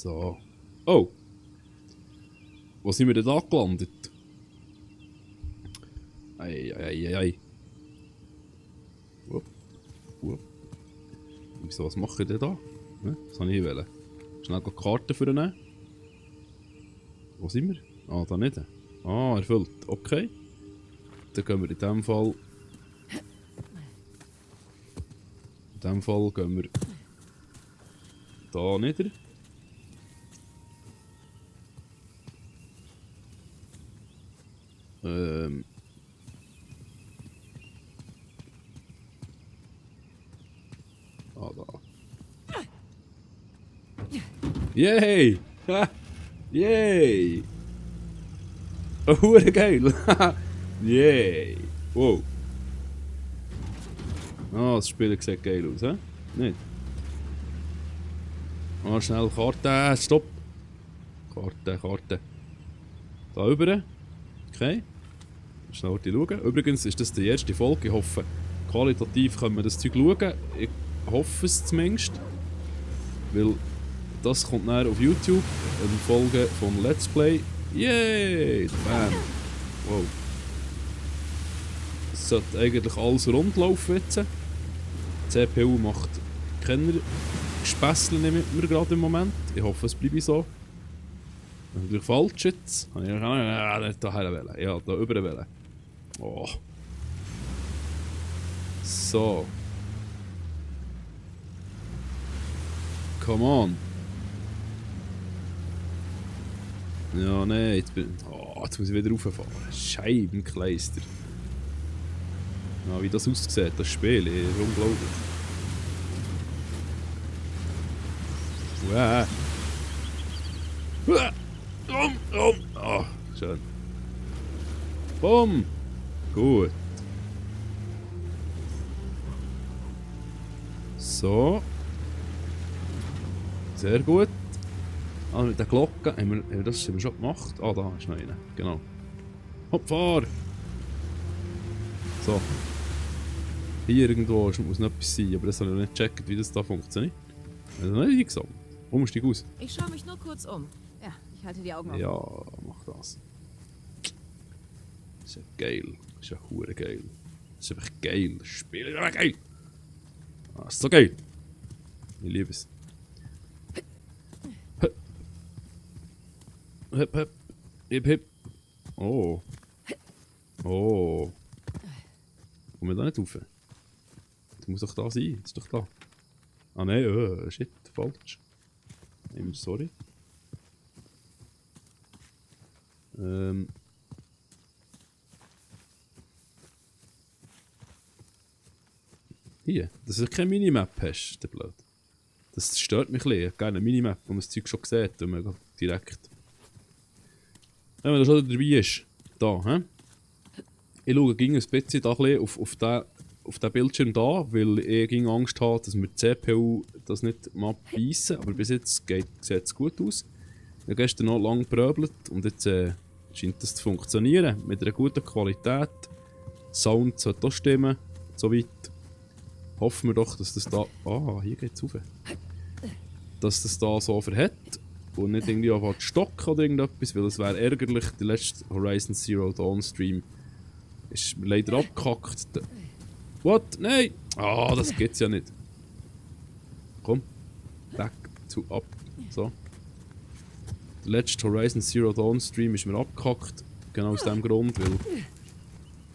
So. Oh! Wo sind wir denn da gelandet? Ei. Wupp. Wieso, was mache ich denn da? Ne? Was wollte ich wollen? Schnell die Karte vornehmen. Wo sind wir? Ah, da nicht. Ah, erfüllt. Okay. Dann gehen wir in dem Fall... In dem Fall gehen wir... Da nieder. Ah, da. Yay! Ha! Yay! Oh, hure geil! Yay! Wow! Ah, das Spiel sieht geil aus, hä? Nicht? Ah, schnell Karte, stopp! Karte. Da rüber. Okay. Schnell schauen. Übrigens ist das die erste Folge. Ich hoffe, qualitativ können wir das Zeug schauen. Ich hoffe es zumindest. Weil das kommt nachher auf YouTube. Eine Folge von Let's Play. Yay! Bam! Wow. Es sollte eigentlich alles rund laufen jetzt. Die CPU macht keine Gespässle mit mir gerade im Moment. Ich hoffe, es bleibe so. Natürlich falsch jetzt. Ich nicht daher wählen. Ja, da rüber wählen. Oh. So. Come on. Ja, nein, jetzt muss ich wieder rauffahren. Scheibenkleister. Ja, wie das aussieht, das Spiel, ist unglaublich. Oh, schön. Bumm! Gut. So. Sehr gut. Ah, mit der Glocke haben wir das schon gemacht. Ah, da ist noch eine. Genau. Hopp, fahr! So. Hier irgendwo muss noch etwas sein, aber das habe ich noch nicht gecheckt, wie das da funktioniert. Also nicht eingesammelt. Steig aus. Ich schaue mich nur kurz um. Ja, ich halte die Augen offen. Ja, mach das. Das ist ja geil. Das ist ja hure geil. Das ist einfach geil. Das Spiel ist einfach geil. Ah, ist so geil. Ich liebe es. Hip. Hip. Oh. Oh. Kommen wir da nicht rauf? Das muss doch da sein. Das ist doch da. Ah nein, shit, falsch. Sorry. Hier, dass du keine Minimap hast, der blöd. Das stört mich ein bisschen. Ich habe gerne eine Minimap, wo man das Zeug schon sieht und man direkt. Wenn man da schon dabei ist, da, hä? Ich schaue gegen ein bisschen da auf den Bildschirm da, weil ich gegen Angst habe, dass mir die CPU das nicht mal beißen. Aber bis jetzt sieht es gut aus. Ich habe gestern noch lange gepröbelt und jetzt scheint das zu funktionieren. Mit einer guten Qualität. Sound sollte auch stimmen, soweit. Hoffen wir doch, dass das da... Ah, hier geht es rauf. Dass das da so verhält und nicht irgendwie auf den Stock oder irgendetwas, weil es wäre ärgerlich. Der letzte Horizon Zero Dawn Stream ist leider abgekackt. What? Nein! Ah, das geht's ja nicht. Komm. Back to up. So. Der letzte Horizon Zero Dawn Stream ist mir abgekackt. Genau aus dem Grund, weil...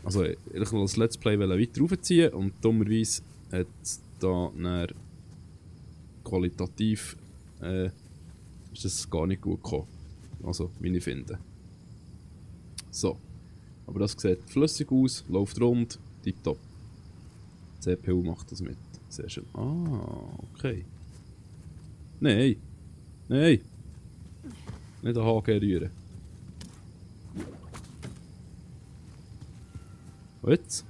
Also, ich wollte das Let's Play weiter raufziehen und dummerweise hat es da qualitativ ist das gar nicht gut gekommen. Also, meine Finde. So. Aber das sieht flüssig aus, läuft rund, tipptopp. Die CPU macht das mit. Sehr schön. Ah, okay. Nein. Nein. Nicht den HG rühren. Und jetzt?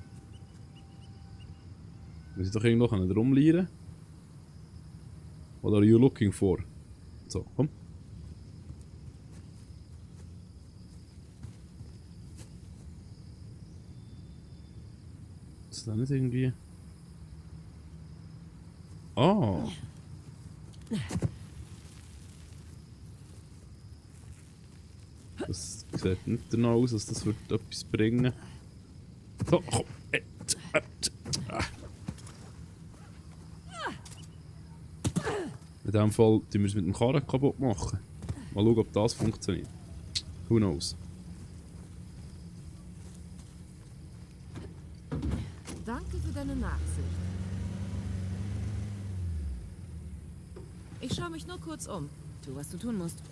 Muss ich doch irgendwo rumlieren? What are you looking for? So, komm. Ist das nicht irgendwie... Ah! Sieht nicht danach aus, dass das wird etwas bringen. So, komm. In diesem Fall tun wir es mit dem Karren kaputt machen. Mal schauen, ob das funktioniert. Who knows? Danke für deine Nachsicht. Ich schaue mich nur kurz um. Tu, was du tun musst.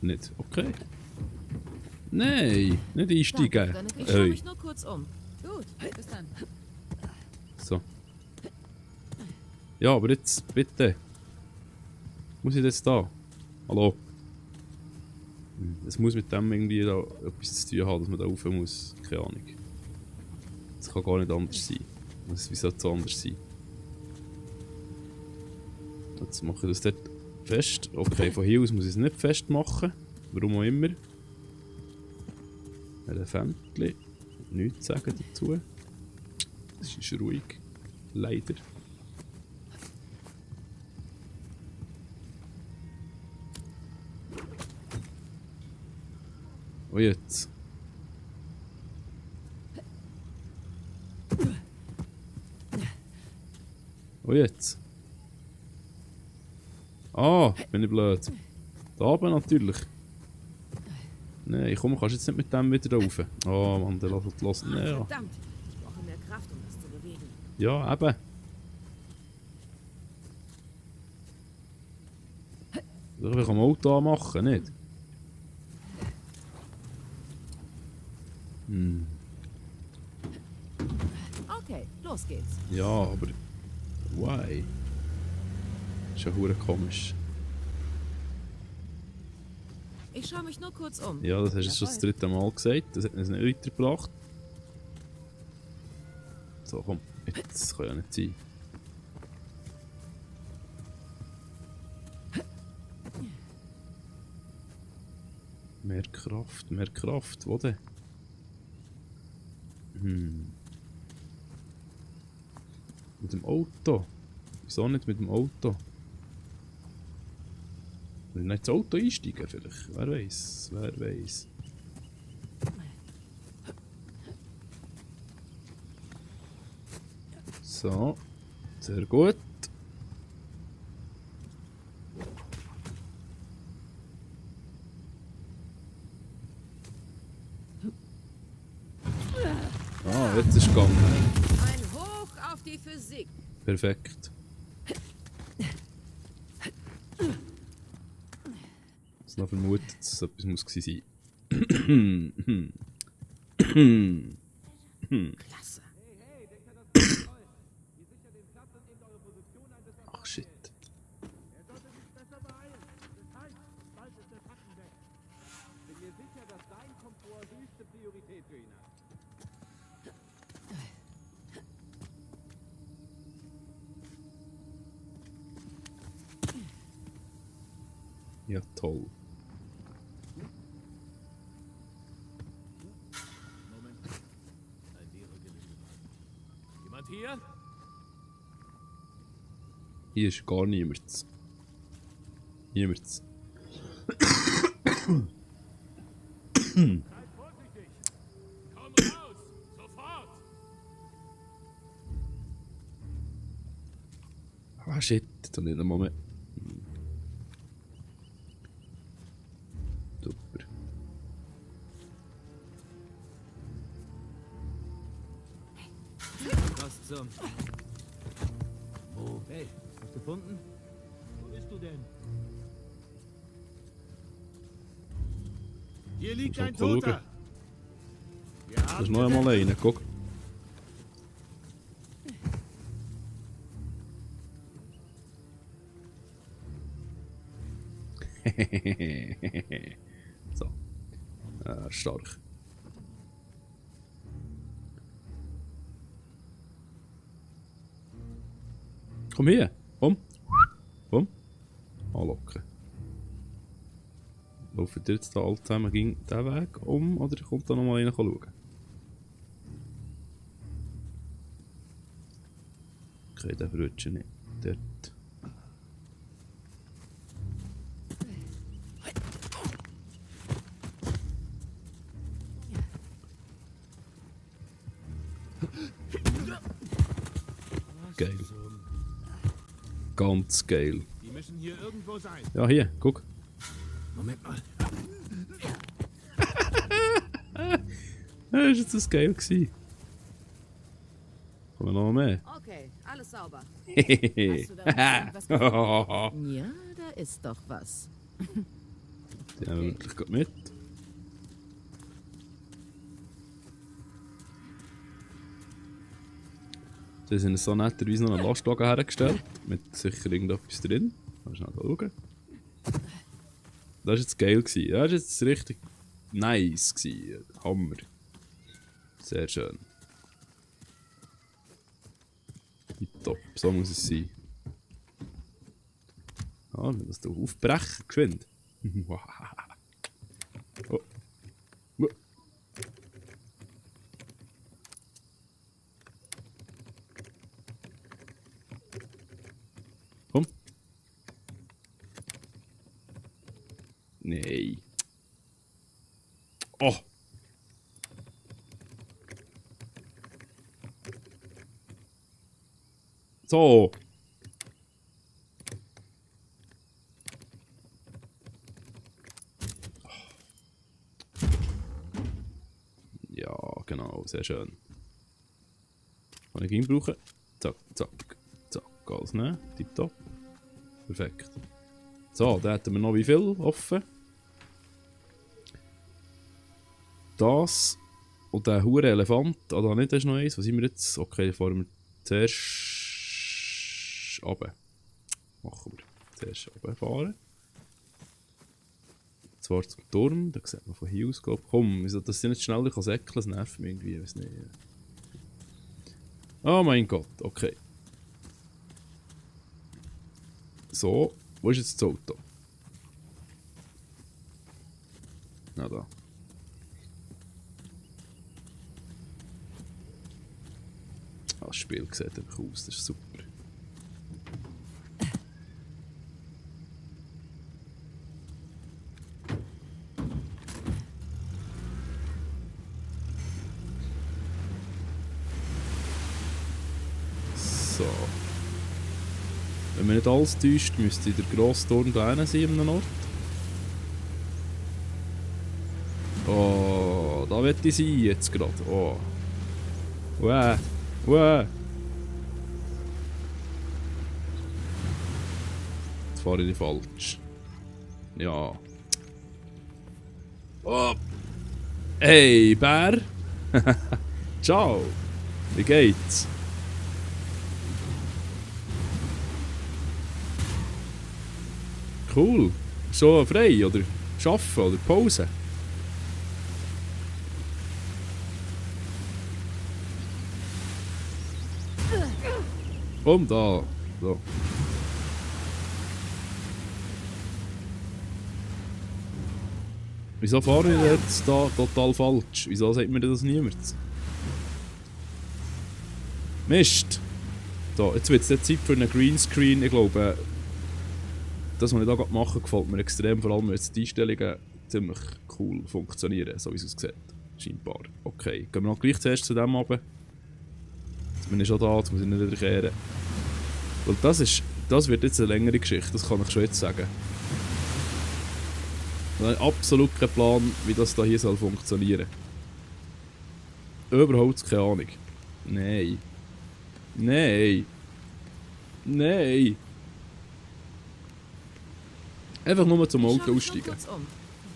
Nicht. Okay. Nein, nicht einsteigen. Ich schaue mich nur kurz um. Gut, bis dann. So. Ja, aber jetzt, bitte. Muss ich das da? Hallo? Es muss mit dem irgendwie da etwas zu tun haben, dass man da rauf muss. Keine Ahnung. Das kann gar nicht anders sein. Wie soll es anders sein? Jetzt mache ich das dort fest. Okay, von hier aus muss ich es nicht festmachen. Warum auch immer. Elefantli. Nichts sagen dazu. Es ist ruhig. Leider. Und jetzt. Und jetzt. Ah, bin ich blöd. Da oben natürlich. Nein, komm, kannst jetzt nicht mit dem wieder rauf. Oh Mann, der lässt es los. Ja. Verdammt, ich brauche mehr Kraft, um das zu bewegen. Ja, eben. Das kann man am Auto anmachen, nicht? Okay, los geht's. Ja, aber... Why? Ist ja hure komisch. Ich schaue mich nur kurz um. Ja, das hast du jetzt schon das dritte Mal gesagt. Das hat uns nicht weitergebracht. So, komm. Das kann ja nicht sein. Mehr Kraft. Wo denn? Mit dem Auto? Wieso nicht mit dem Auto? Will ich nicht ins Auto einsteigen vielleicht? Wer weiß. So. Sehr gut. Ah, jetzt ist es gegangen. Ein Hoch auf die Physik. Perfekt. Ich habe noch vermutet, dass es etwas muss sein. Klasse. Ach shit. Ja, toll. Jemand hier? Hier ist gar niemand. Niemand. Seid vorsichtig! Komm raus! Sofort! Ah shit, da nicht einmal mehr. Super. Was zum... Oh, hey, hast du gefunden? Wo bist du denn? Hier liegt Muss ein mal schauen. Toter! Da ist noch einmal einer, guck. So. Stark. Komm her. Komm. Anlocken. Laufen ihr jetzt da alle zusammen gegen diesen Weg um oder kommt da nochmal einer schauen? Okay, der verrutscht nicht. Dort. geil. Ganz geil. Die müssen hier irgendwo sein. Ja, hier, guck. Moment mal. Ja, ist jetzt das geil gewesen. Kommen noch mehr? Okay, alles sauber. Hehehe. Hast du da irgendwas gefunden? Ja, da ist doch was. Die haben wir wirklich gerade mit. Da sind so netterweise noch einen Lastwagen hergestellt. Mit sicher irgendetwas drin. Mal schnell schauen. Das war jetzt geil gewesen. Das war jetzt richtig nice gewesen. Hammer. Sehr schön. Top, so muss es sein. Ah, wir das hier aufbrechen, geschwind. Oh. Komm. Nee. Oh. So. Ja, genau, sehr schön. Kann ich ihn brauchen? Zack, zack, zack, alles ne? Tipptopp. Perfekt. So, da hätten wir noch wie viel offen? Das und der hure Elefant. Ah, da nicht, da ist noch eins. Was sind wir jetzt? Okay, fahren wir zuerst runter. Machen wir. Zuerst runterfahren. Zwar zum Turm, da sieht man von hier aus, glaub. Komm, wieso, dass ich nicht schneller säckeln kann, das nervt mich irgendwie, ich weiß nicht. Oh mein Gott, okay. So, wo ist jetzt das Auto? Na da. Das Spiel sieht einfach aus, das ist super. So. Wenn man nicht alles täuscht, müsste der grosse Turm da hinten sein, an einem Ort. Oh, da wird ich sein jetzt gerade. Oh. Wow. Wow. Jetzt fahre ich falsch. Ja. Oh. Hey, Bär. Ciao. Wie geht's? Cool. Schon frei oder arbeiten oder Pause? Komm da. So. Wieso fahre ich jetzt da total falsch? Wieso sagt mir das niemand? Mist! So, jetzt wird es Zeit für einen Greenscreen. Ich glaube, das, was ich hier machen, gefällt mir extrem. Vor allem, weil jetzt die Einstellungen ziemlich cool funktionieren, so wie es aussieht. Scheinbar. Okay, gehen wir noch gleich zuerst zu dem runter. Jetzt bin ich schon da, jetzt muss ich nicht wiederkehren. Weil das wird jetzt eine längere Geschichte, das kann ich schon jetzt sagen. Ich habe absolut keinen Plan, wie das hier soll funktionieren. Überhaupt keine Ahnung. Nein. Nein. Nein. Einfach nur zum Auto aussteigen. Kurz um.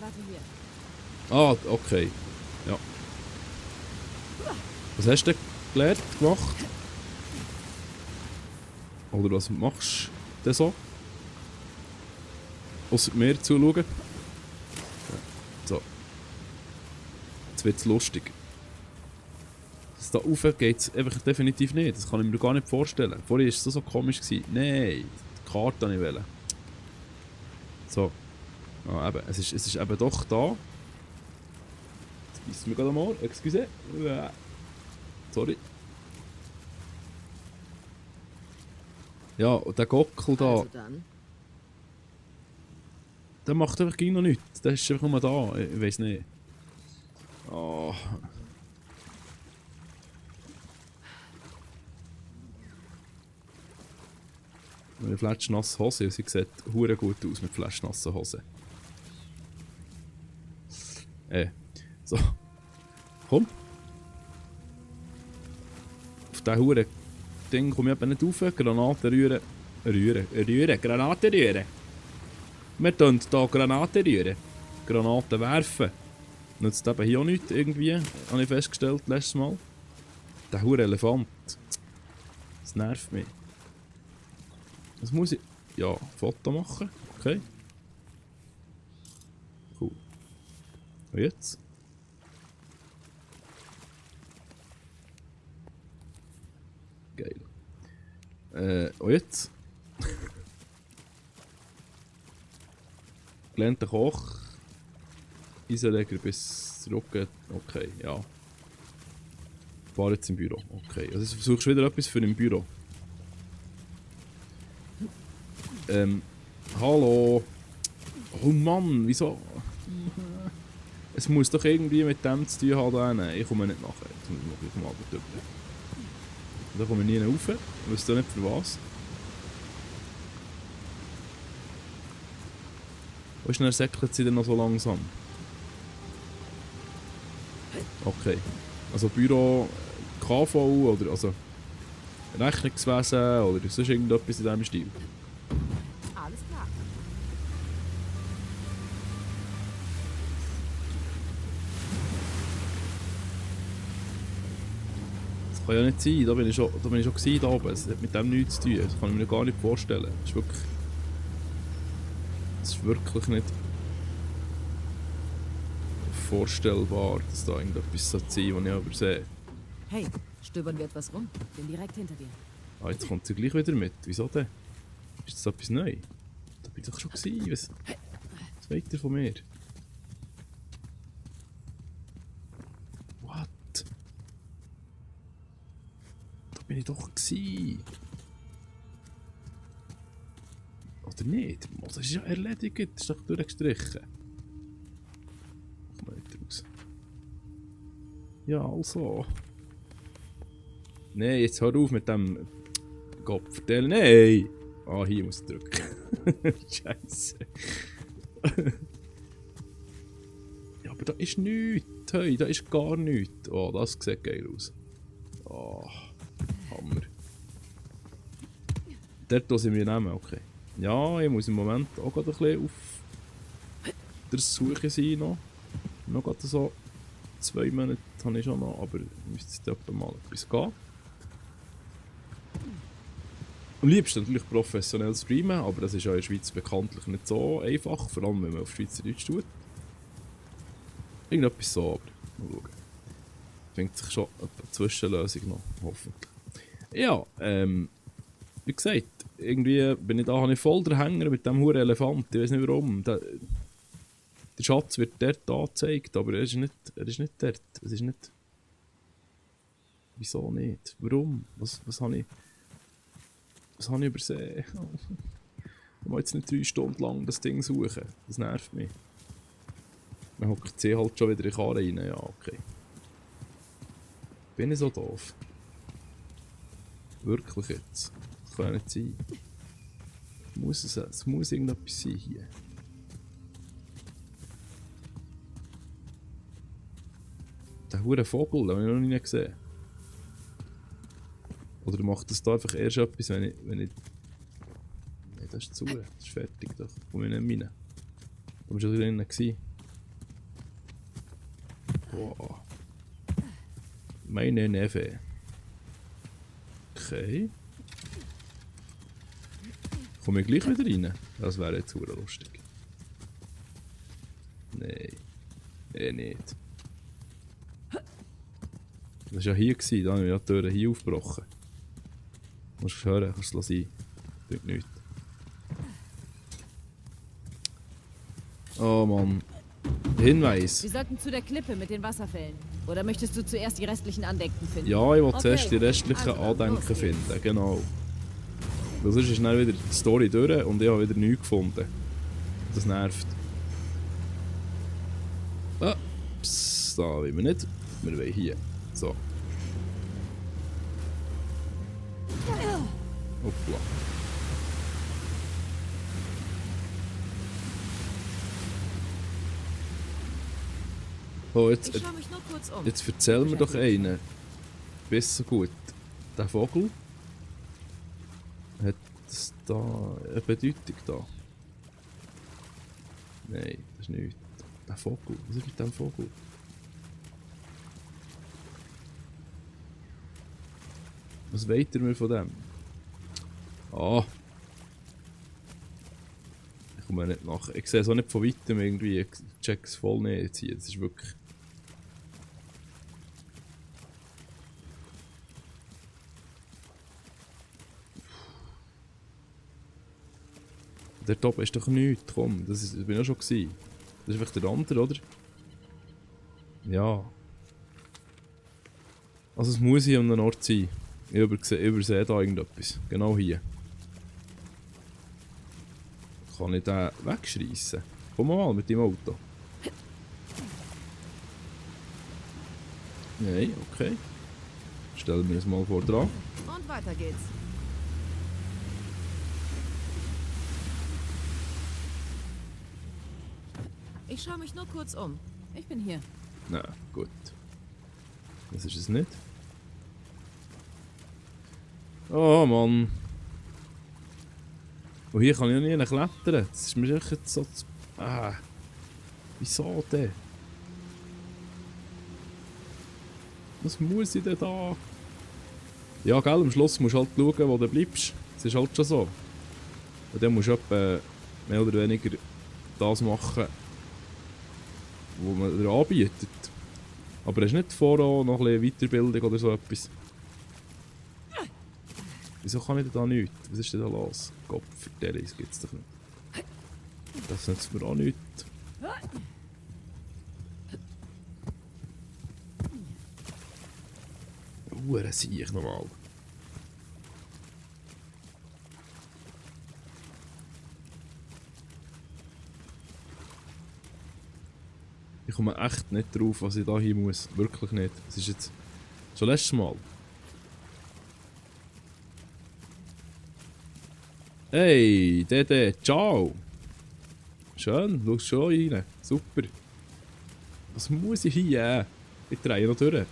Warte hier. Ah, okay. Ja. Was hast du denn gelernt, gemacht? Oder was machst du denn so? Ausser mir zuschauen. So. Jetzt wird es lustig. Das da rauf geht es einfach definitiv nicht. Das kann ich mir gar nicht vorstellen. Vorher war es so komisch. Nein, die Karte nicht wählen. So. Ja, eben. Es ist eben doch da. Jetzt beißt mir gerade am Ohr. Excuse. Sorry. Ja, und der Gockel da, Also dann. der macht einfach noch nichts. Der ist einfach nur da. Ich weiß nicht. Oh. Eine fletschnasse Hose. Und sie sieht hure gut aus mit fletschnassen Hosen. So. Komm. Auf diesen hure Ding komme ich eben nicht rauf. Granaten rühren. Granaten rühren. Wir tun hier Granaten rühren. Granaten werfen. Nützt eben hier auch nichts irgendwie, habe ich festgestellt letztes Mal. Der hure Elefant. Das nervt mich. Was muss ich? Ja, Foto machen. Okay. Cool. Und jetzt? Geil. Und jetzt? Gelernter Koch. Eisenleger bis zurück. Okay, ja. Ich fahre jetzt im Büro. Okay. Also versuchst du wieder etwas für im Büro. Hallo. Oh Mann, wieso? Es muss doch irgendwie mit dem zu tun haben. Ich komme nicht nachher. Jetzt muss ich mal drüber. Da komme ich nie rauf. Ich weiß nicht für was. Wo ist denn säckelt sie denn noch so langsam? Okay. Also Büro, KV oder also Rechnungswesen oder sonst irgendetwas in diesem Stil. Alles klar. Das kann ja nicht sein, da bin ich schon gewesen, da oben. Es hat mit dem nichts zu tun, das kann ich mir gar nicht vorstellen. Das ist wirklich nicht vorstellbar, dass da irgendetwas so sein, was ich übersehe. Hey, stöbern wir etwas rum? Bin direkt hinter dir. Ah, jetzt kommt sie gleich wieder mit. Wieso denn? Ist das etwas neu? Da bin ich doch schon gewesen. Was wollt ihr von mir? What? Da bin ich doch gewesen. Oder nicht? Das ist ja erledigt. Das ist doch durchgestrichen. Komm mal nicht raus. Ja, also. Nein, jetzt hör auf mit dem Kopf. Nein! Ah, hier muss ich drücken. Scheiße. Ja, aber da ist nichts. Hey, da ist gar nichts. Oh, das sieht geil aus. Oh, Hammer. Dort muss ich mir nehmen, okay. Ja, ich muss im Moment auch gerade ein bisschen auf der Suche sein noch. Noch gerade so 2 Monate habe ich schon noch, aber ich müsste jetzt etwa mal etwas gehen. Am liebsten natürlich professionell streamen, aber das ist ja in der Schweiz bekanntlich nicht so einfach, vor allem wenn man auf Schweizerdeutsch tut. Irgendetwas so, aber mal schauen. Findet sich schon eine Zwischenlösung noch, hoffentlich. Ja, wie gesagt, irgendwie bin ich da, habe ich voll der Hänger mit dem huren Elefant, ich weiß nicht warum. Der Schatz wird dort angezeigt, aber er ist nicht dort. Es ist nicht... Wieso nicht? Warum? Was habe ich... Was habe ich übersehen? Ich muss jetzt nicht 3 Stunden lang das Ding suchen. Das nervt mich. Dann hockt sie halt schon wieder in die Karre rein. Ja, okay. Bin ich so doof? Wirklich jetzt? Das kann ja nicht sein. Es muss irgendetwas sein hier. Der hure Vogel, den habe ich noch nie gesehen. Oder macht das da einfach erst etwas, wenn ich... Nein, das ist zu. Das ist fertig, da komme ich nicht rein. Da war schon drinnen. Boah. Meine Neve. Okay. Komme ich gleich wieder rein? Das wäre jetzt super lustig. Nein. Nicht. Das war ja hier, da habe ich ja die Türe hier aufgebrochen. Musst du hören, kannst du es sein. Bringt nichts. Oh Mann. Hinweis. Wir sollten zu der Klippe mit den Wasserfällen. Oder möchtest du zuerst die restlichen Andenken finden? Ja, ich will zuerst die restlichen Andenken finden, genau. Weil sonst ist dann wieder die Story durch und ich habe wieder nichts gefunden. Das nervt. Ah, psst, da wollen wir nicht. Wir wollen hier. So. Hoppla. Oh, Ich schaue mich nur kurz um. jetzt erzähl mir doch einen. Besser gut. Der Vogel hat das da eine Bedeutung da? Nein, das ist nichts. Der Vogel, was ist mit dem Vogel? Was wollt ihr mir von dem? Ah! Ich komme nicht nach. Ich sehe es auch nicht von weitem irgendwie. Ich check es voll nicht jetzt hier. Das ist wirklich. Der Top ist doch nichts, komm, das bin ich auch schon gewesen. Das ist vielleicht der andere, oder? Ja. Also es muss hier an einem Ort sein. Ich übersehe da irgendetwas. Genau hier. Kann ich den wegschreissen? Komm mal mit dem Auto. Nein, okay. Stellen wir es mal vor dran. Und weiter geht's. Ich schaue mich nur kurz um. Ich bin hier. Nein, gut. Das ist es nicht. Oh Mann. Und hier kann ich ja nie klettern. Das ist mir echt so... Wieso denn? Was muss ich denn da? Ja, gell, am Schluss musst du halt schauen, wo du bleibst. Das ist halt schon so. Und dann musst du etwa mehr oder weniger das machen, was man dir anbietet. Aber hast du nicht vorher noch ein bisschen Weiterbildung oder so etwas? Wieso kann ich denn da nichts? Was ist denn da los? Gott, vertelle, das gibt's doch nicht. Das nützt mir auch nichts. Sehe ich nochmal. Ich komme echt nicht drauf, was ich da hin muss. Wirklich nicht. Es ist jetzt schon letztes Mal. Hey, Dede, ciao! Schön, schau schon rein. Super. Was muss ich hier? Ich drehe noch durch.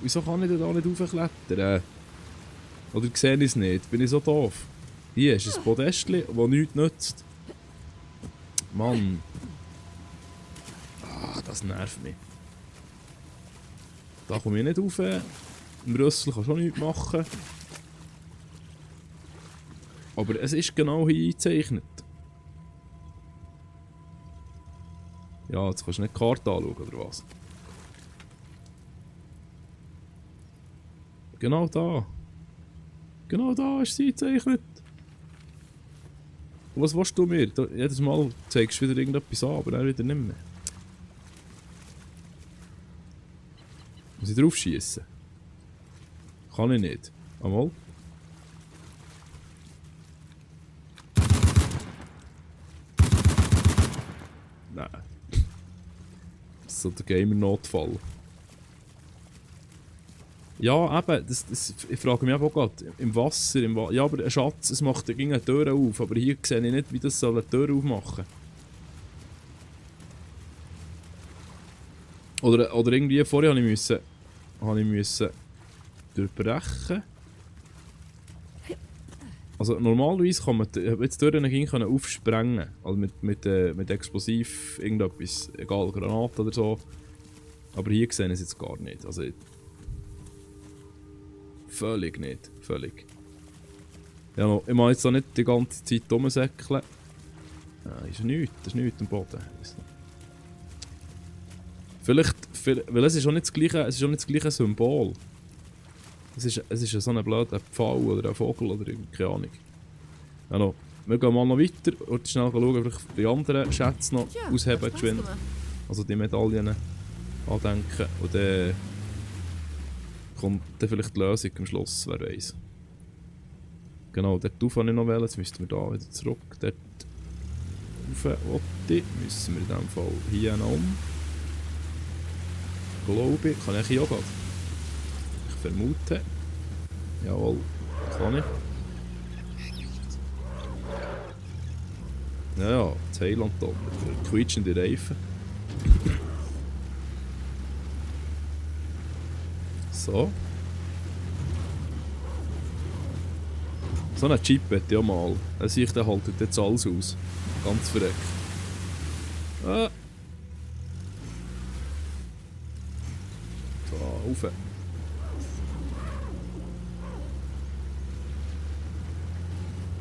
Wieso kann ich da nicht raufklettern? Oder sehe ich es nicht? Bin ich so doof? Hier ist ein Podestchen, das nichts nützt. Mann. Das nervt mich. Da komme ich nicht rauf. Im Rüssel kann schon nichts machen. Aber es ist genau hier eingezeichnet. Ja, jetzt kannst du nicht die Karte anschauen, oder was? Genau da. Genau da ist sie eingezeichnet. Und was willst du mir? Jedes Mal zeigst du wieder irgendetwas an, aber dann wieder nicht mehr. Muss ich drauf schießen? Kann ich nicht. Einmal. Nein. Das ist so der Gamer-Notfall. Ja, eben, ich frage mich auch gerade, im Wasser, ja, aber ein Schatz, es macht eine Tür auf, aber hier sehe ich nicht, wie das soll eine Tür aufmachen. Oder irgendwie, vorher habe ich müssen durchbrechen. Also normalerweise kann man jetzt Türen aufsprengen, also mit Explosiv, irgendetwas, egal, Granate oder so. Aber hier sehe ich es jetzt gar nicht, also völlig nicht, völlig. Ja, ich mache jetzt auch nicht die ganze Zeit rumsäckeln. Das ist nichts am Boden. Vielleicht, weil es ist auch nicht das gleiche Symbol. Es ist so ein blöder Pfahl oder ein Vogel oder keine Ahnung. Also, wir gehen mal noch weiter und schnell schauen, ob ich die anderen Schätze noch ausheben geschwind. Also die Medaillen andenken und dann kommt dann vielleicht die Lösung am Schluss, wer weiß. Genau, dort rauf habe ich noch wählen, jetzt müssten wir da wieder zurück. Dort rauf müssen wir in diesem Fall hier noch um. Glaube ich, kann ich hier auch gehen? Ich vermute. Jawohl, kann ich. Ja, ja, das Heiland da. Quietschende Reifen. So. So einen Chip hätte ich auch mal. Dann sehe ich, der haltet jetzt alles aus. Ganz verreckt. Ah. So, rauf.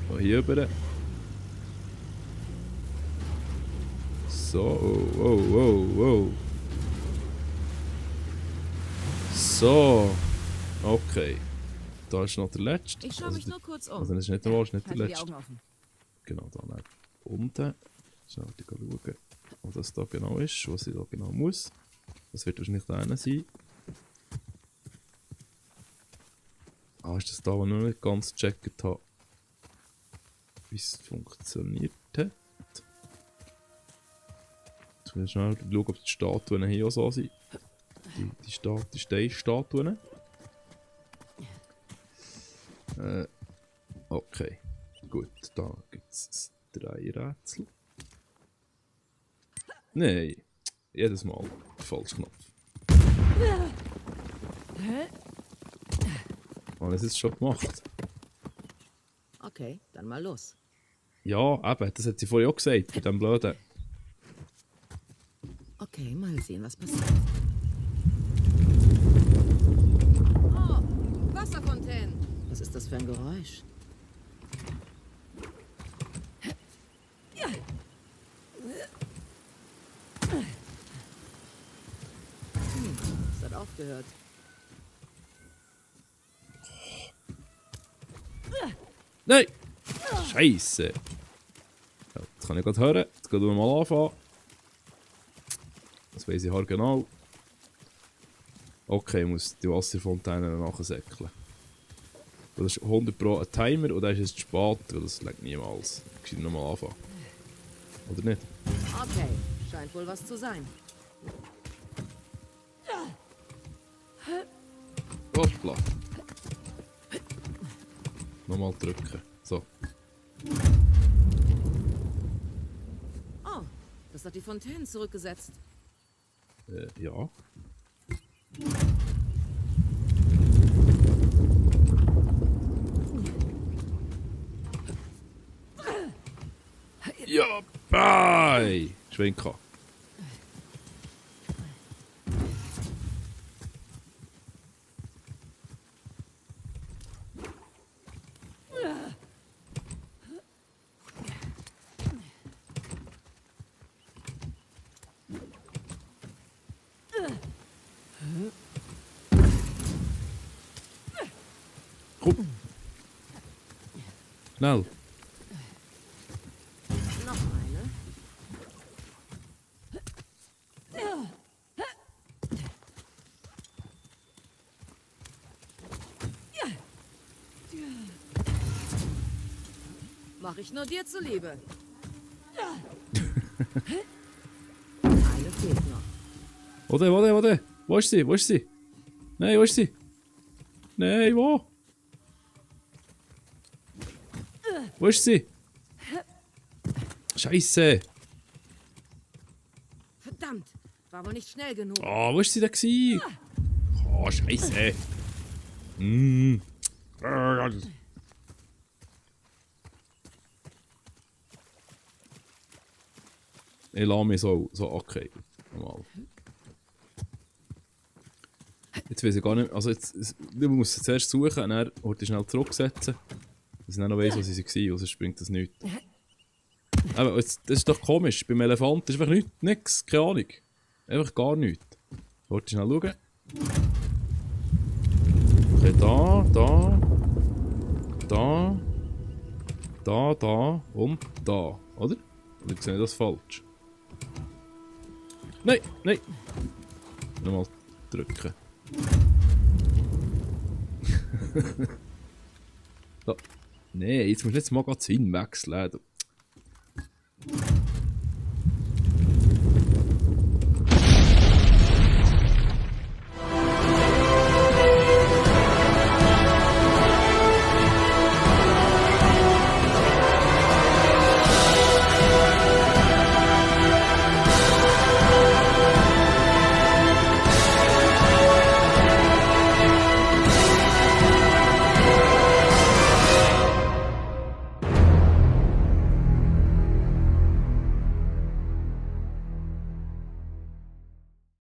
So, hier rüber. So, oh. So. Okay. Da ist noch der letzte. Ich schaue mich nur kurz um. Also das ist nicht der letzte, nicht der Halte die letzte. Augen offen. Genau, da neben unten. Schnell schauen, wo das da genau ist, was ich da genau muss. Das wird wahrscheinlich da einer sein. Ah, ist das da, wo ich noch nicht ganz gecheckt habe, wie es funktioniert hat. Jetzt muss ich schnell schauen, ob die Statuen hier auch so sind. Die Steinstatuen. Okay. Gut, da gibt es 3 Rätsel. Nein, jedes Mal der falsche Knopf. Habe ich es jetzt schon gemacht? Okay, dann mal los. Ja, eben, das hat sie vorher auch gesagt, bei dem Blöden. Okay, mal sehen, was passiert. Oh, Wasserfontänen. Was ist das für ein Geräusch? Es hat aufgehört. Nein! Scheiße! Ja, das kann ich gerade hören. Jetzt gehen wir mal anfangen. Das weiss ich halt genau. Okay, ich muss die Wasserfontäne nachher säckeln. Das ist 100 Pro ein Timer und dann ist es zu spät, weil das legt niemals. Ich muss nochmal anfangen. Oder nicht? Okay, scheint wohl was zu sein. Hoppla. Nochmal drücken. So. Oh, das hat die Fontänen zurückgesetzt. Ja. Ja, bye! Schwenker. Komm. Schnell. Noch eine. Mach ich nur dir zuliebe. Eine fehlt noch. Warte. Wo ist sie? Wo ist sie? Nein, wo ist sie? Nein, wo? Wo ist sie? Scheiße! Verdammt, war wohl nicht schnell genug. Oh, wo ist sie denn gewesen? Oh, Scheiße! Ich lasse mich so okay. Normal. Jetzt weiß ich gar nicht. Also jetzt, ich muss sie zuerst suchen und dann heute schnell zurücksetzen. Dass ich dann noch weiss, was sie waren, sonst bringt das nichts. Aber das ist doch komisch. Beim Elefant ist einfach nichts, keine Ahnung. Einfach gar nichts. Wollte schnell schauen. Okay, da und da, oder? Oder sehe ich das falsch? Nein! Nochmal drücken. So. Nein, jetzt musst du jetzt mal das hinwechseln.